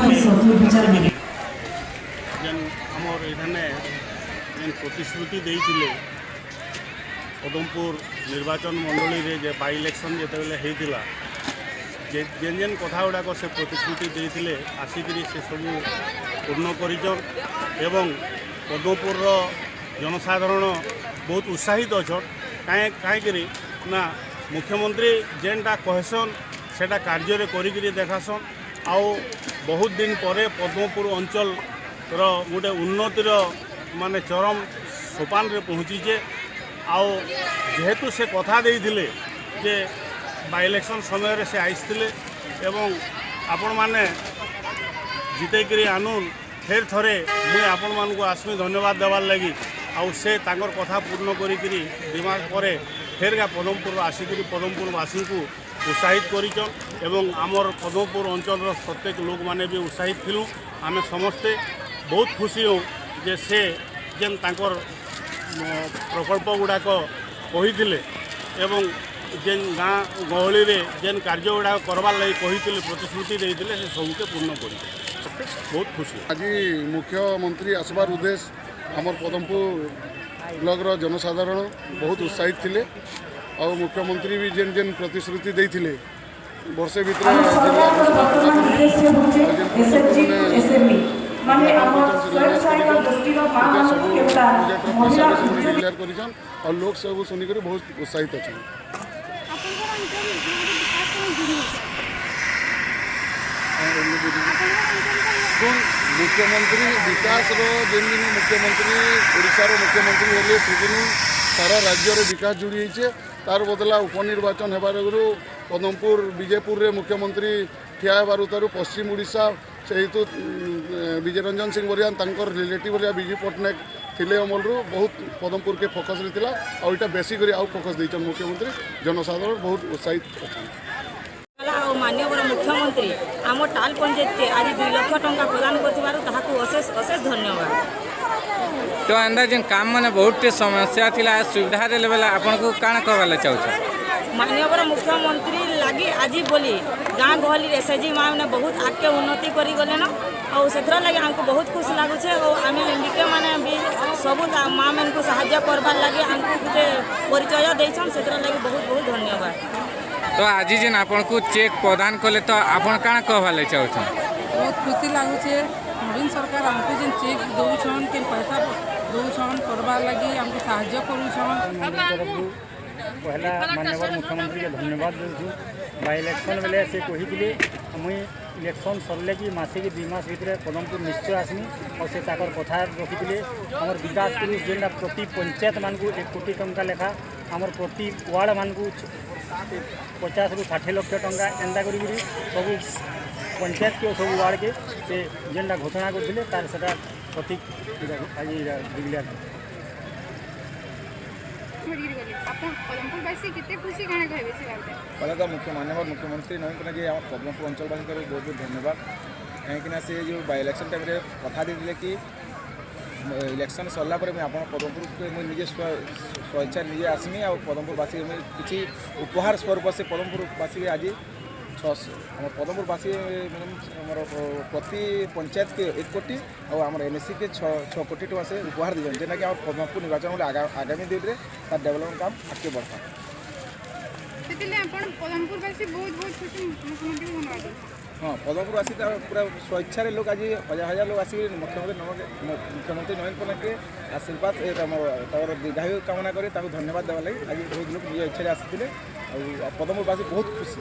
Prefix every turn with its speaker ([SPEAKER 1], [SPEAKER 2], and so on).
[SPEAKER 1] ଆସିକିରି ଯେନ୍ ଆମର୍ ଏଠାନେ ଯେନ୍ ପ୍ରତିଶ୍ରୁତି ଦେଇଥିଲେ, ପଦମପୁର ନିର୍ବାଚନ ମଣ୍ଡଳୀରେ ଯେ ବାଇ ଇଲେକ୍ସନ୍ ଯେତେବେଳେ ହେଇଥିଲା, ଯେ ଯେନ୍ ଯେନ୍ କଥା ଗୁଡ଼ାକ ସେ ପ୍ରତିଶ୍ରୁତି ଦେଇଥିଲେ, ଆସିକିରି ସେ ସବୁ ପୂର୍ଣ୍ଣ କରିଛନ୍ ଏବଂ ପଦ୍ମପୁରର ଜନସାଧାରଣ ବହୁତ ଉତ୍ସାହିତ ଅଛନ୍। କାହିଁକିରି ନା ମୁଖ୍ୟମନ୍ତ୍ରୀ ଯେନ୍ଟା କହେସନ୍, ସେଟା କାର୍ଯ୍ୟରେ କରିକିରି ଦେଖାସନ୍। ଆଉ ବହୁତ ଦିନ ପରେ ପଦ୍ମପୁର ଅଞ୍ଚଳର ଗୋଟେ ଉନ୍ନତିର ମାନେ ଚରମ ସୋପାନରେ ପହଞ୍ଚିଛେ। ଆଉ ଯେହେତୁ ସେ କଥା ଦେଇଥିଲେ ଯେ ବାଇ ଇଲେକ୍ସନ୍ ସମୟରେ ସେ ଆସିଥିଲେ ଏବଂ ଆପଣମାନେ ଜିତେଇକିରି ଆନୁନ୍, ଫେର୍ ଥରେ ମୁଇଁ ଆପଣମାନଙ୍କୁ ଆସମି ଧନ୍ୟବାଦ ଦେବାର୍ ଲାଗି। ଆଉ ସେ ତାଙ୍କର କଥା ପୂର୍ଣ୍ଣ କରିକିରି 2 ମାସ ପରେ ଫେର୍କା ପଦମପୁର ଆସିକିରି ପଦମପୁରବାସୀଙ୍କୁ ଉତ୍ସାହିତ କରିଛନ୍ ଏବଂ ଆମର ପଦ୍ମପୁର ଅଞ୍ଚଳର ପ୍ରତ୍ୟେକ ଲୋକମାନେ ବି ଉତ୍ସାହିତ ଥିଲୁ। ଆମେ ସମସ୍ତେ ବହୁତ ଖୁସି ହଉ ଯେ ସେ ଯେନ୍ ତାଙ୍କର ପ୍ରକଳ୍ପ ଗୁଡ଼ାକ କହିଥିଲେ ଏବଂ ଯେନ୍ ଗାଁ ଗହଳିରେ ଯେନ୍ କାର୍ଯ୍ୟ ଗୁଡ଼ାକ କରବାର୍ ଲାଗି କହିଥିଲେ, ପ୍ରତିଶ୍ରୁତି ଦେଇଥିଲେ, ସେ ସବୁକେ ପୂର୍ଣ୍ଣ କରିছে। ବହୁତ ଖୁସି।
[SPEAKER 2] ଆଜି ମୁଖ୍ୟମନ୍ତ୍ରୀ ଆସିବାର ଉଦ୍ଦେଶ୍ୟ ଆମର ପଦମପୁର ବ୍ଲକର ଜନସାଧାରଣ ବହୁତ ଉତ୍ସାହିତ ଥିଲେ। ଆଉ ମୁଖ୍ୟମନ୍ତ୍ରୀ ବି ଯେନ୍ ଯେନ୍ ପ୍ରତିଶ୍ରୁତି ଦେଇଥିଲେ, ବର୍ଷେ ଭିତରେ ଜିଲ୍ଲା ଘୋଷଣା ପୁରା କରିବି, ଆଉ ଯେନ୍ ପ୍ରକଳ୍ପମାନେ ସବୁ ପ୍ରୋଜେକ୍ଟର ପଇସା ବି ସେମାନେ ଡିକ୍ଲେୟାର କରିଛନ୍। ଆଉ ଲୋକ ସବୁ ଶୁଣିକରି ବହୁତ ଉତ୍ସାହିତ ଅଛନ୍।
[SPEAKER 3] ଆପଣଙ୍କର ଅଞ୍ଚଳରେ ଗୋଟେ ବିକାଶ କ'ଣ ଜରୁରୀ ଅଛି? ଆପଣଙ୍କର ଅଞ୍ଚଳଟା
[SPEAKER 2] ଶୁଣ, ମୁଖ୍ୟମନ୍ତ୍ରୀ ବିକାଶର ଯେନ୍ ଦିନ ମୁଖ୍ୟମନ୍ତ୍ରୀ, ଓଡ଼ିଶାର ମୁଖ୍ୟମନ୍ତ୍ରୀ ହେଲେ, ସେଦିନ ସାରା ରାଜ୍ୟରେ ବିକାଶ ଯୋଡ଼ି ହେଇଛେ। ତାର ବଦଲା ଉପନିର୍ବାଚନ ହେବାର ଆଗରୁ ପଦମପୁର ବିଜେପୁରରେ ମୁଖ୍ୟମନ୍ତ୍ରୀ ଠିଆ ହେବାରୁ ତାରୁ ପଶ୍ଚିମ ଓଡ଼ିଶା ସେହେତୁ ବିଜୟ ରଞ୍ଜନ ସିଂ ବରିଆନ ତାଙ୍କର ରିଲେଟିଭ୍ ଭଳିଆ ବିଜୁ ପଟ୍ଟନାୟକ ଥିଲେ ଅମଲରୁ ବହୁତ ପଦମପୁରକେ ଫୋକସ୍ରେ ଥିଲା। ଆଉ ଏଇଟା ବେଶୀ କରି ଆଉ ଫୋକସ୍ ଦେଇଛନ୍ ମୁଖ୍ୟମନ୍ତ୍ରୀ। ଜନସାଧାରଣ ବହୁତ ଉତ୍ସାହିତ ଅଛନ୍।
[SPEAKER 4] ଆଉ ମାନ୍ୟବର ମୁଖ୍ୟମନ୍ତ୍ରୀ ଆମ ଟାଲ ପଞ୍ଚାୟତକେ ଆଜି 2 ଲକ୍ଷ ଟଙ୍କା ପ୍ରଦାନ କରିଥିବାରୁ ତାହାକୁ ଅଶେଷ ଅଶେଷ ଧନ୍ୟବାଦ।
[SPEAKER 5] ତ ଏନ୍ତା ଯେନ୍ କାମ ମାନେ ବହୁତଟେ ସମସ୍ୟା ଥିଲା, ସୁବିଧା ଦେଲେ ବେଲେ ଆପଣଙ୍କୁ କାଣା କହିବାର ଲାଗି ଚାହୁଁଛନ୍?
[SPEAKER 4] ମାନ୍ୟବର ମୁଖ୍ୟମନ୍ତ୍ରୀ ଲାଗି ଆଜି ବୋଲି ଗାଁ ଗହଳିରେ ଏସ୍ ଏଚ୍ ଜି ମା ମାନେ ବହୁତ ଆଗକେ ଉନ୍ନତି କରିଗଲେନ। ଆଉ ସେଥିର ଲାଗି ଆମକୁ ବହୁତ ଖୁସି ଲାଗୁଛେ। ଆଉ ଆମେ ଏମ୍ ବି କେ ମାନେ ବି ସବୁ ମା ମାନଙ୍କୁ ସାହାଯ୍ୟ କରବାର୍ ଲାଗି ଆମକୁ ଗୋଟେ ପରିଚୟ ଦେଇଛନ୍। ସେଥିର ଲାଗି ବହୁତ ବହୁତ ଧନ୍ୟବାଦ।
[SPEAKER 5] ତ ଆଜି ଯେନ୍ ଆପଣଙ୍କୁ ଚେକ୍ ପ୍ରଦାନ କଲେ, ତ ଆପଣ କାଣା କହିବାର ଲାଗି ଚାହୁଁଛନ୍?
[SPEAKER 6] ବହୁତ ଖୁସି ଲାଗୁଛେ। ନବୀନ ସରକାର ଆମକୁ ଯେନ୍ ଚେକ୍ ଦଉଛନ୍, କେନ୍ ପଇସା ଦଉଛନ୍, କରବାର୍ ଲାଗି ଆମକୁ ସାହାଯ୍ୟ କରୁଛନ୍।
[SPEAKER 7] ତରଫରୁ ପହଲା ମାନ୍ୟବର ମୁଖ୍ୟମନ୍ତ୍ରୀକେ ଧନ୍ୟବାଦ ଦେଉଛୁ। ବାଇ ଇଲେକ୍ସନ୍ ବେଲେ ସେ କହିଥିଲେ, ମୁଇଁ ଇଲେକ୍ସନ୍ ସରିଲେ କି ମାସେ କି 2 ମାସ ଭିତରେ ପଦମପୁର ନିଶ୍ଚୟ ଆସମି। ଆଉ ସେ ତାଙ୍କର କଥା ରଖିଥିଲେ। ଆମର ବିକାଶ ପୁରୁଷ ଯେନ୍ଟା ପ୍ରତି ପଞ୍ଚାୟତମାନଙ୍କୁ 1 କୋଟି ଟଙ୍କା ଲେଖା, ଆମର ପ୍ରତି ୱାର୍ଡ଼ମାନଙ୍କୁ 50ରୁ 60 ଲକ୍ଷ ଟଙ୍କା, ଏନ୍ତା କରିକିରି ସବୁ ପଞ୍ଚାୟତକେ ସବୁ ୱାର୍ଡ଼କେ ସେ ଯେନ୍ଟା ଘୋଷଣା କରିଥିଲେ, ତାର ସେଟା ସଠିକ୍ ଆଜି ଡିକ୍ଲେୟାର।
[SPEAKER 3] ଧରିକିରି ଗଲେ, ଆପଣ ପଦମପୁରବାସୀ କେତେ ଖୁସି, କାଣା କହିବେ ସେ ବାବଦରେ?
[SPEAKER 8] ପହଲେ ତ ମାନ୍ୟବର ମୁଖ୍ୟମନ୍ତ୍ରୀ ନବୀନ ପଟ୍ଟନାୟକ ଆମ ପଦ୍ମପୁର ଅଞ୍ଚଳବାସୀ ତରଫରୁ ବହୁତ ବହୁତ ଧନ୍ୟବାଦ। କାହିଁକିନା ସେ ଯେଉଁ ବାଇ ଇଲେକ୍ସନ୍ ଟାଇମ୍ରେ କଥା ଦେଇଥିଲେ କି ଇଲେକ୍ସନ୍ ସରିଲା ପରେ ମୁଇଁ ଆପଣ ପଦ୍ମପୁରକୁ ମୁଇଁ ନିଜେ ସ୍ୱଇଚ୍ଛା ନିଜେ ଆସମି ଆଉ ପଦ୍ମପୁରବାସୀ ମୁଇଁ କିଛି ଉପହାର ସ୍ୱରୂପ ସେ ପଦ୍ମପୁରବାସୀ ଆଜି ଛଅଶହ ଆମ ପଦ୍ମପୁରବାସୀ ଆମର ପ୍ରତି ପଞ୍ଚାୟତକେ 1 କୋଟି ଆଉ ଆମର ଏନ୍ଏସିକେ 6 6 କୋଟି ଟଙ୍କା ସେ ଉପହାର ଦେଇଛନ୍ତି, ଯେନ୍ଟାକି ଆମର ପଦ୍ମପୁର ନିର୍ବାଚନ ଆଗାମୀ ଦିନରେ ତାର ଡେଭଲପମେଣ୍ଟ କାମ ଆଗକେ ବଢ଼ବା।
[SPEAKER 3] ସେଥିଲାଗି ଆପଣ ପଦମପୁରବାସୀ ବହୁତ ବହୁତ ଖୁସି, ମୁଖ୍ୟମନ୍ତ୍ରୀଙ୍କୁ ଧନ୍ୟବାଦ ଦେଉଛନ୍।
[SPEAKER 8] ହଁ, ପଦ୍ମପୁରବାସୀ ତ ପୁରା ସ୍ୱଇଚ୍ଛାରେ ଲୋକ ଆଜି ହଜାର ହଜାର ଲୋକ ଆସିକି ମୁଖ୍ୟମନ୍ତ୍ରୀ ନବୀନ ପଟ୍ଟନାୟକକେ ଆଶୀର୍ବାଦ ଆମର ତାଙ୍କର ଦୀର୍ଘାୟୁ କାମନା କରି ତାଙ୍କୁ ଧନ୍ୟବାଦ ଦେବା ଲାଗି ଆଜି ବହୁତ ଲୋକ ନିଜ ଇଚ୍ଛାରେ ଆସିଥିଲେ। ଆଉ ପଦ୍ମପୁରବାସୀ ବହୁତ ଖୁସି।